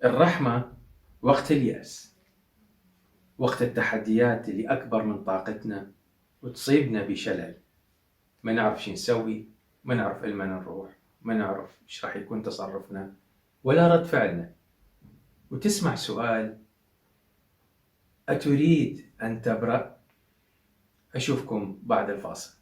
الرحمة وقت اليأس، وقت التحديات اللي أكبر من طاقتنا وتصيبنا بشلل، ما نعرف شو نسوي، ما نعرف إلما نروح، ما نعرف إيش راح يكون تصرفنا ولا رد فعلنا، وتسمع سؤال: أتريد أن تبرأ؟ أشوفكم بعد الفاصل.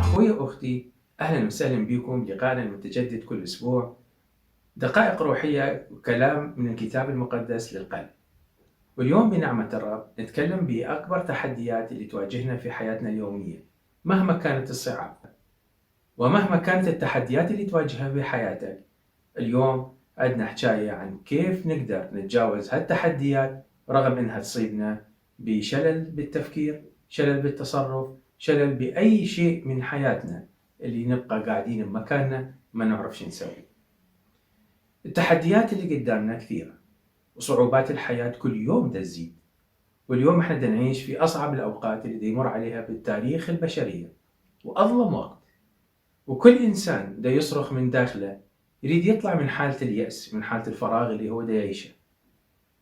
أخوي وأختي، أهلا وسهلا بكم. لقاءنا المتجدد كل أسبوع، دقائق روحية وكلام من الكتاب المقدس للقلب. واليوم بنعمة الرب نتكلم بأكبر تحديات اللي تواجهنا في حياتنا اليومية مهما كانت الصعاب ومهما كانت التحديات اللي تواجهها بحياتك. اليوم عندنا حكاية عن كيف نقدر نتجاوز هالتحديات رغم انها تصيبنا بشلل بالتفكير، شلل بالتصرف، شلل بأي شيء من حياتنا اللي نبقى قاعدين بمكاننا ما نعرف شو نسوي. التحديات اللي قدامنا كثيرة وصعوبات الحياة كل يوم تزيد، واليوم احنا نعيش في أصعب الأوقات اللي يمر عليها بالتاريخ البشرية وأظلم وقت، وكل إنسان دا يصرخ من داخله يريد يطلع من حالة اليأس، من حالة الفراغ اللي هو دا يعيشه.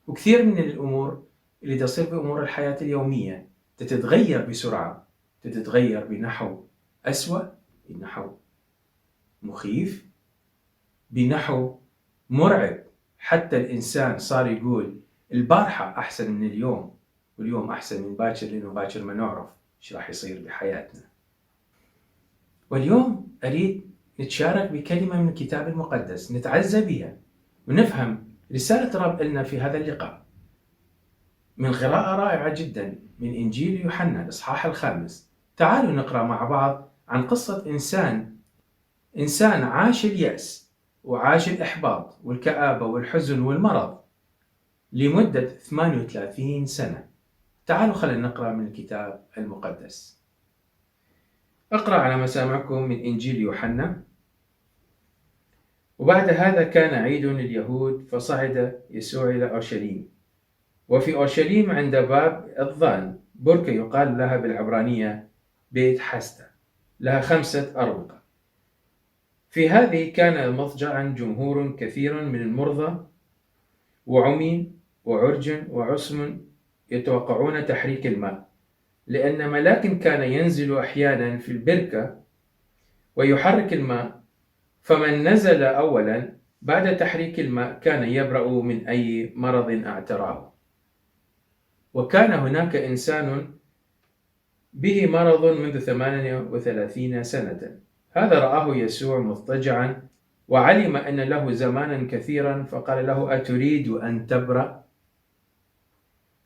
وكثير من الأمور اللي دا تصير بأمور الحياة اليومية تتغير بسرعة، تتغير بنحو أسوأ، بنحو مخيف، بنحو مرعب. حتى الإنسان صار يقول البارحة أحسن من اليوم، واليوم أحسن من باكر، لأنه باكر ما نعرف إيش راح يصير بحياتنا. واليوم أريد نتشارك بكلمة من الكتاب المقدس نتعزى بها ونفهم رسالة رب لنا في هذا اللقاء من قراءة رائعة جدا من إنجيل يوحنا الإصحاح 5. تعالوا نقرأ مع بعض عن قصة إنسان عاش اليأس وعاش الإحباط والكآبة والحزن والمرض لمدة 38 سنة. تعالوا خلينا نقرأ من الكتاب المقدس. أقرأ على مسامعكم من إنجيل يوحنا. وبعد هذا كان عيد لليهود، فصعد يسوع إلى أورشليم، وفي أورشليم عند باب الظان بركة يقال لها بالعبرانية بيت حسدة، لها 5 أروقة. في هذه كان مضجعا جمهور كثير من المرضى وعمي وعرج وعصم يتوقعون تحريك الماء، لأن ملاك كان ينزل أحيانا في البركة ويحرك الماء، فمن نزل أولا بعد تحريك الماء كان يبرأ من أي مرض اعتراه. وكان هناك إنسان به مرض منذ 38 سنة. هذا رآه يسوع مضطجعا وعلم أن له زمانا كثيرا، فقال له: أتريد أن تبرأ؟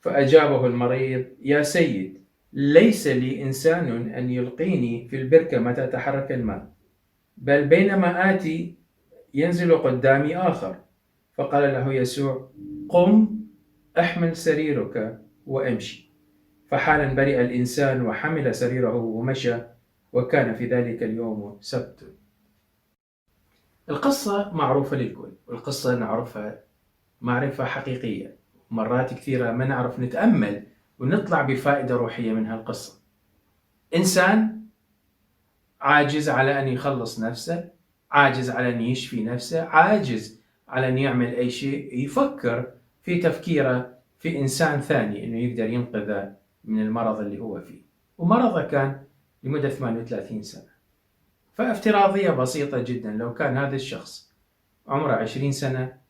فأجابه المريض: يا سيد، ليس لي إنسان أن يلقيني في البركة متى تحرك الماء، بل بينما آتي ينزل قدامي آخر. فقال له يسوع: قم، احمل سريرك وامشي. فحالا برئ الإنسان وحمل سريره ومشى، وكان في ذلك اليوم سبت. القصة معروفة للكل، والقصة نعرفها معرفة حقيقية. مرات كثيرة ما نعرف نتأمل ونطلع بفائدة روحية من هالقصة. إنسان عاجز على أن يخلص نفسه، عاجز على أن يشفي نفسه، عاجز على أن يعمل أي شيء، يفكر في تفكيره في إنسان ثاني أنه يقدر ينقذه من المرض اللي هو فيه. ومرضه كان لمدة 38 سنة. فافتراضية بسيطة جدا، لو كان هذا الشخص عمره 20 سنة،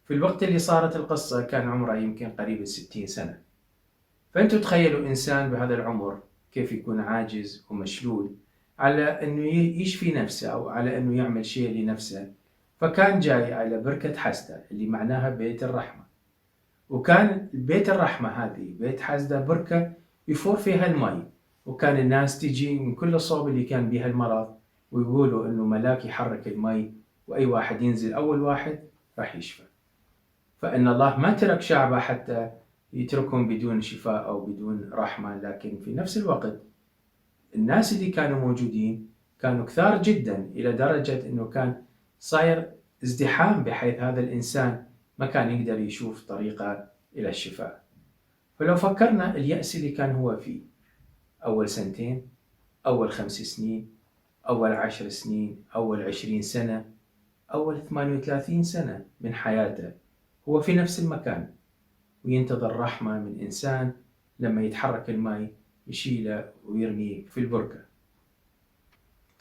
في الوقت اللي صارت القصة كان عمره يمكن قريب 60 سنة. فأنتوا تخيلوا إنسان بهذا العمر كيف يكون عاجز ومشلول على أنه يشفي نفسه أو على أنه يعمل شيء لنفسه. فكان جاي على بركة حسدة اللي معناها بيت الرحمة، وكان بيت الرحمة هذه بيت حسدة بركة يفور فيها الماء، وكان الناس تجي من كل الصوب اللي كان بها المرض ويقولوا أنه ملاك يحرك الماء، وأي واحد ينزل أول واحد راح يشفى. فإن الله ما ترك شعبه حتى يتركهم بدون شفاء أو بدون رحمة، لكن في نفس الوقت الناس اللي كانوا موجودين كانوا كثار جدا إلى درجة أنه كان صاير ازدحام، بحيث هذا الإنسان ما كان يقدر يشوف طريقة إلى الشفاء. فلو فكرنا اليأس اللي كان هو فيه أول 2 أول 5 سنين، أول 10 سنين، أول 20 سنة، أول 38 سنة من حياته هو في نفس المكان وينتظر رحمة من إنسان لما يتحرك الماء يشيله ويرميه في البركة.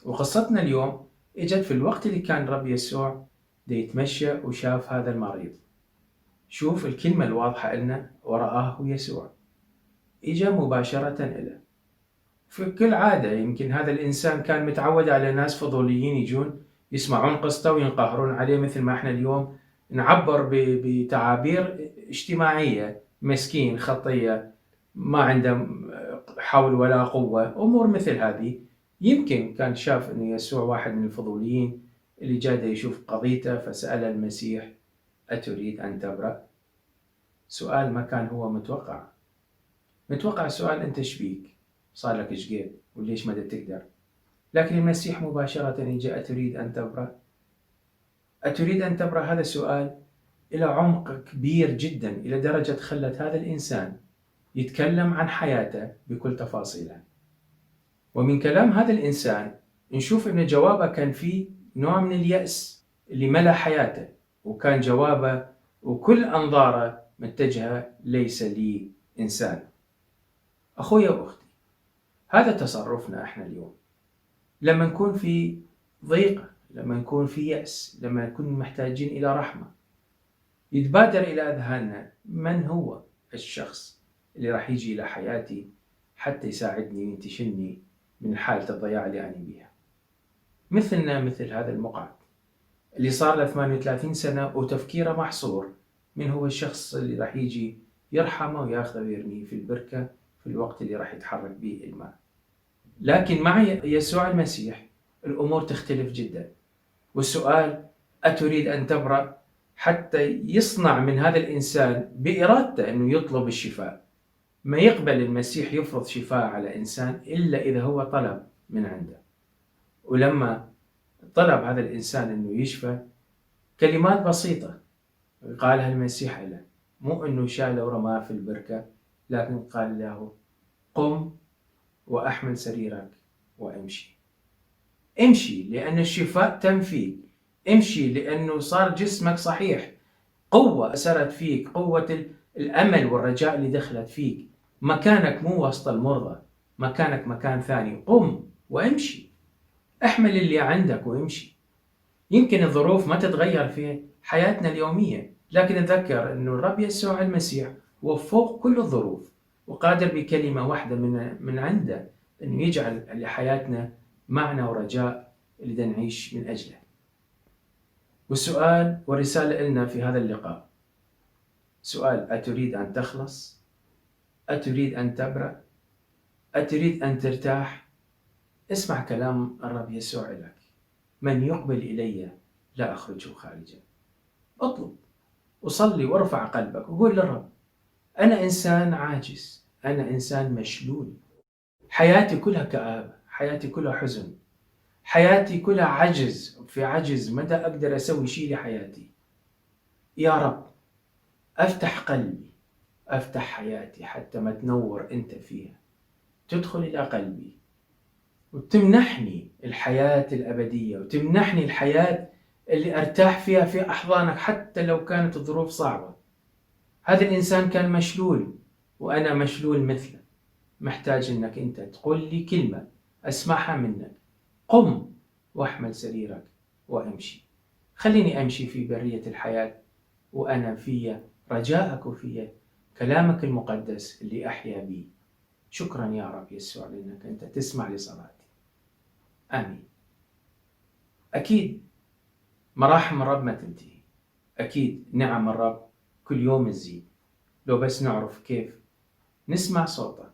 وقصتنا اليوم إجت في الوقت اللي كان رب يسوع يتمشى وشاف هذا المريض. شوف الكلمة الواضحة لنا: ورآه يسوع. إجا مباشرة إليه. في كل عادة يمكن هذا الإنسان كان متعود على ناس فضوليين يجون يسمعون قصته وينقهرون عليه، مثل ما احنا اليوم نعبر بتعابير اجتماعية: مسكين، خطية، ما عنده حول ولا قوة، أمور مثل هذه. يمكن كان شاف أنه يسوع واحد من الفضوليين اللي جاده يشوف قضيته، فسأل المسيح: أتريد أن تبرأ؟ سؤال ما كان هو متوقع سؤال: أنت شبيك؟ صار لك شقيب وليش ما تقدر؟ لكن المسيح مباشرة يجي: أتريد أن تبرأ؟ أتريد أن تبرأ؟ هذا سؤال إلى عمق كبير جدا، إلى درجة خلت هذا الإنسان يتكلم عن حياته بكل تفاصيلها. ومن كلام هذا الإنسان نشوف أن جوابه كان فيه نوع من اليأس اللي ملأ حياته، وكان جوابه وكل أنظاره متجهة: ليس لي إنسان. أخوي وأختي، هذا تصرفنا إحنا اليوم لما نكون في ضيقة، لما نكون في يأس، لما نكون محتاجين إلى رحمة. يتبادر إلى أذهاننا: من هو الشخص اللي راح يجي إلى حياتي حتى يساعدني وينتشلني من حالة الضياع اللي أنا بيها؟ مثل هذا المقعد اللي صار له 38 سنة وتفكيره محصور: من هو الشخص اللي راح يجي يرحمه وياخذه ويرميه في البركة في الوقت اللي راح يتحرك به الماء. لكن مع يسوع المسيح الأمور تختلف جدا. والسؤال: أتريد أن تبرأ؟ حتى يصنع من هذا الإنسان بإرادته أنه يطلب الشفاء. ما يقبل المسيح يفرض شفاء على إنسان إلا إذا هو طلب من عنده. ولما طلب هذا الإنسان أنه يشفى، كلمات بسيطة قالها المسيح له، مو أنه شاله ورماه في البركة، لكن قال له: قم وأحمل سريرك وامشي. امشي لأن الشفاء تم فيك. امشي لأنه صار جسمك صحيح. قوة أسرت فيك، قوة الأمل والرجاء اللي دخلت فيك. مكانك مو وسط المرضى، مكانك مكان ثاني. قم وامشي، احمل اللي عندك وامشي. يمكن الظروف ما تتغير في حياتنا اليومية، لكن نتذكر أنه الرب يسوع المسيح هو فوق كل الظروف، وقادر بكلمة واحدة من عنده أنه يجعل لحياتنا معنى ورجاء اللي نعيش من أجله. والسؤال والرسالة لنا في هذا اللقاء سؤال: أتريد أن تخلص؟ أتريد أن تبرأ؟ أتريد أن ترتاح؟ اسمع كلام الرب يسوع لك: من يقبل إلي لا أخرجه خارجا. اطلب وصلي وارفع قلبك وقول للرب: أنا إنسان عاجز، أنا إنسان مشلول، حياتي كلها كآبة، حياتي كلها حزن، حياتي كلها عجز، في عجز متى أقدر أسوي شيء لحياتي. يا رب أفتح قلبي، أفتح حياتي حتى ما تنور أنت فيها، تدخل إلى قلبي وتمنحني الحياة الأبدية، وتمنحني الحياة اللي أرتاح فيها في أحضانك حتى لو كانت الظروف صعبة. هذا الإنسان كان مشلول وأنا مشلول مثله، محتاج أنك أنت تقول لي كلمة أسمعها منك: قم واحمل سريرك وامشي. خليني أمشي في برية الحياة وأنا في رجاءك وفي كلامك المقدس اللي أحيا به. شكرا يا رب يسوع لأنك أنت تسمع لصلاتي. آمين. أكيد مراحم الرب ما تنتهي، أكيد نعم الرب كل يوم تزيد، لو بس نعرف كيف نسمع صوته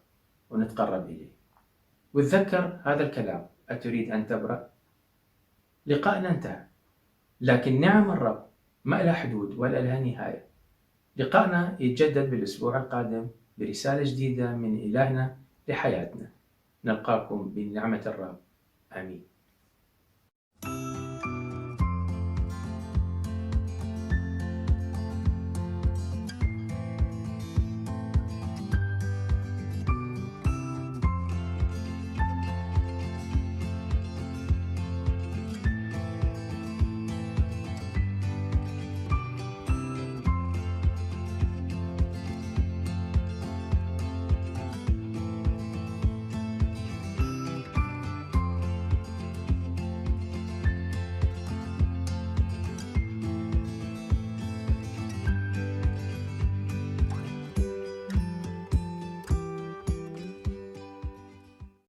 ونتقرب إليه. وتذكر هذا الكلام: أتريد أن تبرأ؟ لقاءنا انتهى، لكن نعم الرب ما لها حدود ولا لها نهاية. لقاءنا يتجدد بالأسبوع القادم برسالة جديدة من إلهنا لحياتنا. نلقاكم بنعمة الرب. آمين.